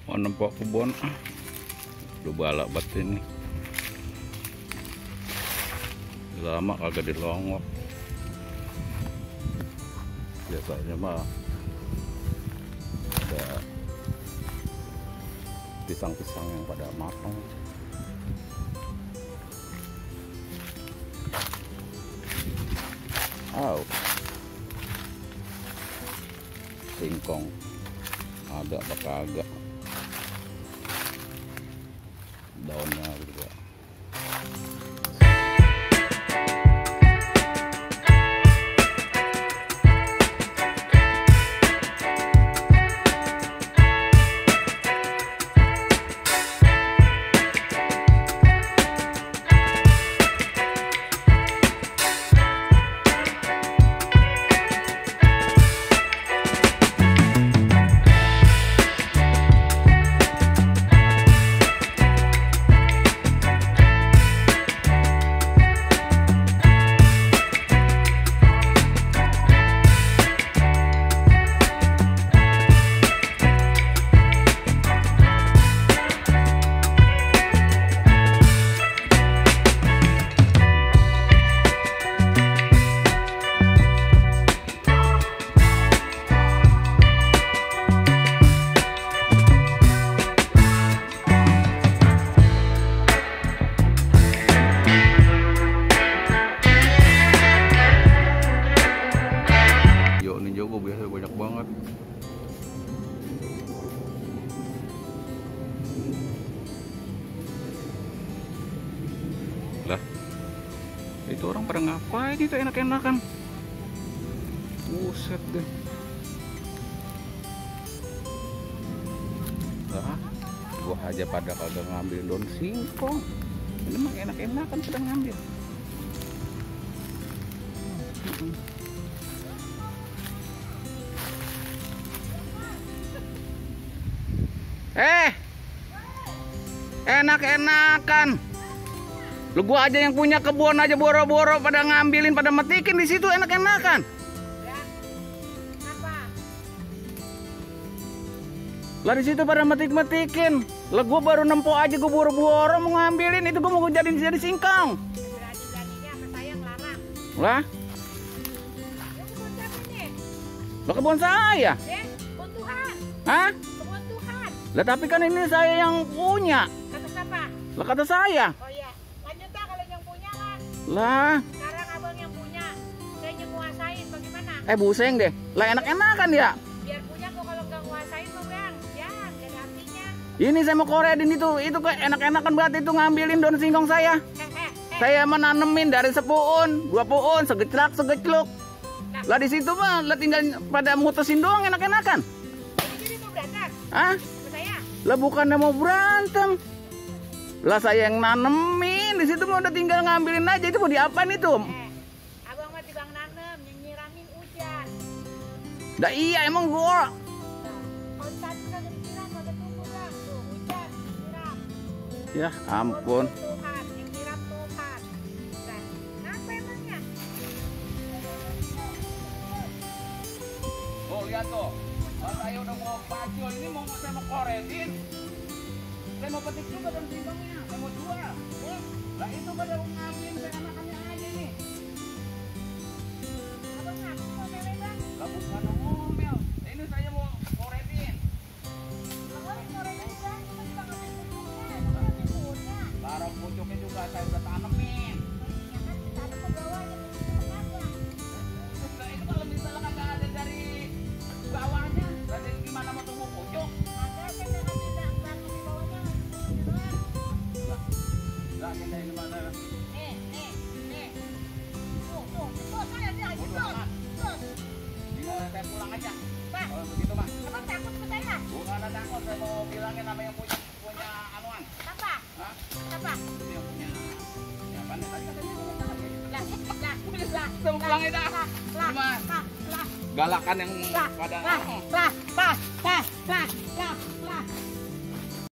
Mau nempok kebun, udah balak bat ini. Lama kagak dilongok. Biasanya mah ada pisang-pisang yang pada matang. Singkong ada apa kagak, daunnya juga. Banyak banget. Lah, itu orang pada ngapain itu enak-enakan? Buset deh. Lah, gua aja pada kagak ngambil daun singkong. Ini mah enak-enakan pada ngambil. Enak-enakan. Lu gua aja yang punya kebun aja boro-boro pada ngambilin, pada metikin di situ enak-enakan. Lah di situ pada metik-metikin. Lah gua baru nempok aja, gua boro-boro mau ngambilin, itu gua mau jadi singkong. Berani-beraninya sama saya ngelarang. Lah? Kebun siapa nih? Lah kebun saya. Kebun Tuhan. Hah? Kebun Tuhan. Lah tapi kan ini saya yang punya. Kata siapa? Lah kata saya. Oh iya, lanjut dah kalau yang punya kan. Lah. Sekarang abang yang punya, saya yang nguasain bagaimana? Buseng deh. Lah enak-enakan ya. Biar punya kok, kalau nggak nguasain mah bang, ya nggak ada artinya. Ini saya mau koredin itu kayak enak-enakan banget itu ngambilin daun singkong saya. Saya menanemin dari 10 pohon, 2 pohon, segeclak-segecluk. Lah di situ mah lah tinggal pada mutusin doang enak-enakan. Jadi mau berantem? Hah? Sama saya? Lah bukannya mau berantem. Lah saya yang nanemin, di situ mah udah tinggal ngambilin aja, itu mau diapain itu? Abang mah tibang nanem, yang nyiramin hujan. Dah iya emang gua. Kalau tadi kagak disiram, kagak tumbuh bang. Tuh hujan, disiram. Ya ampun. Tuhan, yang nyiram Tuhan. Dan kenapa emangnya? Oh lihat tuh, pas saya udah mau bajul ini saya mau koredin. Saya mau petik juga daun singkongnya, saya mau jual. Lah itu pada ngambil saya anakannya aja nih. Abang ngaku mau mele bang? Lah bukan ngomel, ini saya mau koredin. Abang mau mele bang, cuma juga ngambil pucuknya, ngambil pucuknya. Barang pucuknya juga saya udah tanemin. Ya kan ditanam ke bawahnya, begitu aja. Nah itu kalau misalnya kagak ada dari bawahnya, berarti gimana mau tumbuh pucuk? Ada saya nggak tanam di bawahnya. Lah kita ini mana? Nih. Tuh, saya dia, tuh. Gimana saya pulang aja? Pak, Kalau begitu mah. abang takut sama saya? Bukan ada takut, saya mau bilangin nama yang punya anuan. Apa? Hah? Apa? Ini yang punya siapa nih tadi katanya mau pulang ya? Lah. Saya mau pulang aja. Cuma galakan yang pada lah.